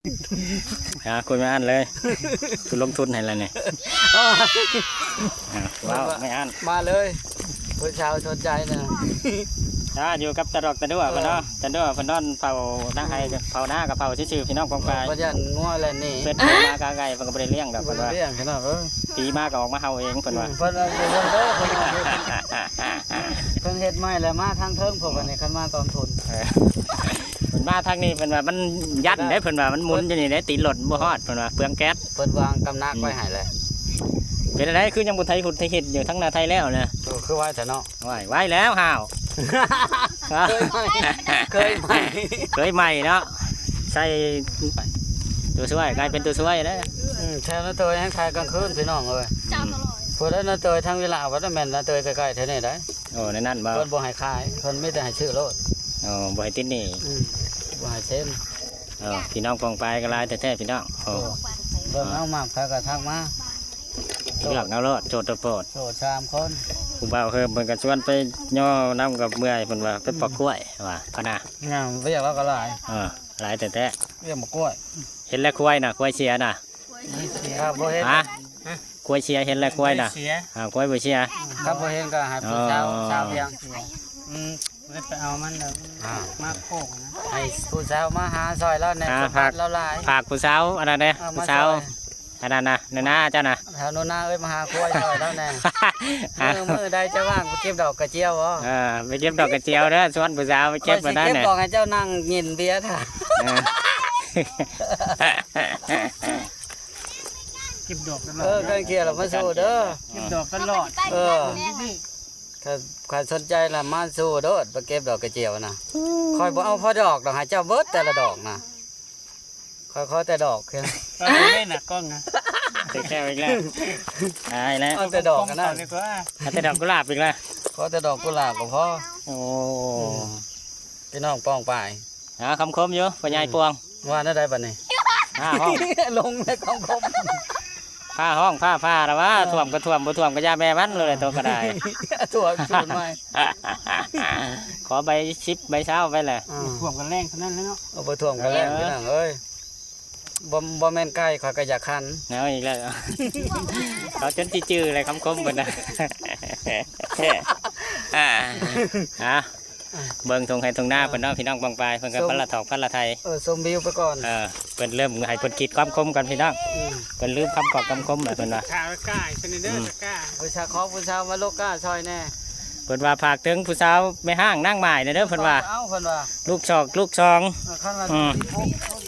ຫາຄຸຍແມ່ອັນເລີຍ ຄືລົງທຶນໃຫ້ແລ້ວນີ້ ເວົ້າແມ່ອັນ ມາເລີຍ ຜູ້ສາວສົນໃຈນະ ອ່າ ຢູ່ກັບຕາດອກຕາດົວເພິ່ນເນາະ ຕາດົວເພິ່ນນອນເຝົ້ານາໄຮ່ ເຝົ້ານາກັບເຝົ້າຊື່ໆ ພີ່ນ້ອງປ້ອງປາຍ ບໍ່ຢ້ານງົວແລ່ນໜີ ເພິ່ນມາກະໄກ່ ເພິ່ນກໍບໍ່ໄດ້ລ້ຽງດອກ ເພິ່ນວ່າ ບໍ່ໄດ້ລ້ຽງພີ່ນ້ອງເອີຍ ຜີມາກໍອອກມາເຫົ່າເອງ ເພິ່ນວ່າ ເພິ່ນວ່າ ເພິ່ນເຮັດໃໝ່ແລ້ວມາທາງເທິງ ເພິ່ນວ່ານີ້ ຄັນມາຕອນພຸ້ນ ເອີ ເພິ່ນມາທາງນີ້ ເພິ່ນວ່າມັນຢັນເດ້ ເພິ່ນວ່າມັນໝູນຢູ່ນີ້ເດ້ ຕີນລົດບໍ່ຮອດ ເພິ່ນວ່າເປືອງແກັສ ເພິ່ນວາງຕຳໜັກໄວ້ໃຫ້ແລ້ວ ເປັນຈັ່ງໃດ ຄືຍັງບໍ່ໄທພຸດໄທເຮັດຢູ່ ທັງໜ້າໄທແລ້ວນະ ໂອ້ ຄືໄວແທ້ເນາະ ໄວ ໄວແລ້ວ ຫ້າວ ເຄີຍໃໝ່ ເຄີຍໃໝ່ ເຄີຍໃໝ່ເນາະ ໃສ່ຕົວຊ່ວຍ ກາຍເປັນຕົວຊ່ວຍແລ້ວ ອືມ ແຖວນັ້ນຕົວຍັງຂາຍກາງຄືນ ພີ່ນ້ອງເອີຍ ອືມ ຜູ້ໃດນະເຕີຍທາງວິລາ ວ່າແມ່ນນະເຕີຍໃກ້ໆ ແຖວນີ້ໄດ໋ ໂອ້ ໃນນັ້ນບໍ່ ເພິ່ນບໍ່ໃຫ້ຂາຍ ເພິ່ນມີແຕ່ໃຫ້ຊື້ໂລດ ໂອ້ ບໍ່ໃຫ້ຕິດໜີ້ ອືມ ບໍ່ໃຫ້ເຊັນ ເອີ ພີ່ນ້ອງປ້ອງປາຍກໍຫຼາຍແທ້ໆ ພີ່ນ້ອງ ໂອ້ ເບິ່ງເອົາ ມັກໃຜກໍທັກມາ ເລືອກເອົາໂລດ ໂສດໂປດ ໂສດສາມຄົນ ຜູ້ບ່າວເຮີມເພິ່ນກໍຊວນໄປຍໍນຳ ກໍເມື່ອຍ ເພິ່ນວ່າໄປປອກກ້ວຍວ່າ ພະນາ ງາມ ວຽກລາວກໍຫຼາຍ ເອີ ຫຼາຍແທ້ໆ ວຽກໝາກກ້ວຍ ເຫັນແລ້ວຄວາຍນະ ຄວາຍເສຍນະ ຖ້າບໍ່ເຫັນ ຮະ ຄວາຍເສຍເຫັນແລ້ວຄວາຍນະ ຄວາຍເສຍ ອ່າ ຄວາຍບໍ່ເສຍ ຖ້າບໍ່ເຫັນກໍໃຫ້ຜູ້ສາວ ອໍ ສາວວຽງ ອືມ ໄດ້ໄປເອົາມັນແລ້ວ ອ່າ ມາໂຄກນະ ໃຫ້ຜູ້ສາວມາຫາຊ່ອຍລາວແດ່ ສົມບັດລາວຫຼາຍ ຝາກຜູ້ສາວອັນນັ້ນແດ່ ເອີ ຜູ້ສາວ ມາຊ່ອຍ ອັນນັ້ນນະ ໜູນາເຈົ້ານະ ສາວໜູນາເອີຍ ມາຫາຄວາຍຊ່ອຍລາວແດ່ ມື້ ມື້ໃດຈະວ່າງໄປເກັບດອກກະຈຽວບໍ່ ເອີ ໄປເກັບດອກກະຈຽວເດີ ຊວນຜູ້ສາວໄປເກັບ ຂ້ອຍຊິເກັບດອກໃຫ້ເຈົ້ານັ່ງກິນເບຍຖ້າ ເອີ ເກັບດອກກັນ ເອີ ກັນເກຍລະມາໂຊເດີ ເກັບດອກກັນລອດ ເອີ ຖ້າໃຜສົນໃຈລະມາໂຊໂລດ ໄປເກັບດອກກະຈຽວນະ ຂ້ອຍບໍ່ເອົາພໍດອກດອກ ໃຫ້ເຈົ້າເບິດແຕ່ລະດອກນະ ຂ້ອຍຂໍແຕ່ດອກ ເອົາແມ່ນະກ້ອງນະ ເຕັກແຂ້ວອີກແລ້ວ ຕາຍແລ້ວ ເອົາແຕ່ດອກກັນນະ ເອົາແຕ່ດອກກຸຫຼາບອີກແລ້ວ ຂໍແຕ່ດອກກຸຫຼາບກໍພໍ ໂອ້ ອືມ ພີ່ນ້ອງປ້ອງປາຍ ຫາຄຳຄົມຢູ່ ພໍ່ໃຫຍ່ປວງ ວ່າແນວໃດບັດນີ້ ຟ້າຮ້ອງ ລົງໃນຄຳຄົມ ຟ້າຮ້ອງຟ້າຜ່າລະວ່າ ເອີ ຖ້ວມກໍຖ້ວມ ບໍ່ຖ້ວມກໍຢ່າແມ່ມັນໂລດ ໂຕກໍໄດ້ ຖ້ວມສູນໃໝ່ ຂໍໃບສິບໃບຊາວໄປແຫຼະ ອ່າ ຖ້ວມກັນແລງເທົ່ານັ້ນແຫຼະເນາະ ເອົາ ບໍ່ຖ້ວມກັນແລງ ເອີ ພີ່ນ້ອງເອີຍ ບໍ່ ບໍ່ແມ່ນໄກ່ ຂ້ອຍກໍຢາກຄັນ ເອົາອີກແລ້ວ ເຂົາຈົນຊິຈື່ແລ້ວຄຳຄົມເພິ່ນນະ ອ່າ ອ່າ ເບິ່ງທົ່ງໄຮ່ທົ່ງນາເພິ່ນເນາະ ພີ່ນ້ອງປ້ອງປາຍ ເພິ່ນກໍພັນລະຖອກພັນລະໄຖ ເອີ ຊົມວິວໄປກ່ອນ ເອີ ເພິ່ນເລີ່ມໃຫ້ເພິ່ນຄິດຄວາມຄົມກ່ອນພີ່ນ້ອງ ອືມ ເພິ່ນລືມຄຳຂອບຄຳຄົມແລ້ວເພິ່ນວ່າ ຖ້າໄປກ້າຍຊະນີ້ເດີ ອືມ ຕະກ້າ ຜູ້ສາວ ຂໍຜູ້ສາວມາໂລກກ້າຊ່ອຍແດ່ ເພິ່ນວ່າຝາກເຖິງຜູ້ສາວແມ່ຮ້າງນາງໝ້າຍແດ່ເດີ ເພິ່ນວ່າ ເອົາ ເພິ່ນວ່າ ລູກຊອກລູກຊອງ ເອີ ຄັນວ່າ ອືມ ສິບຫົກຄົນ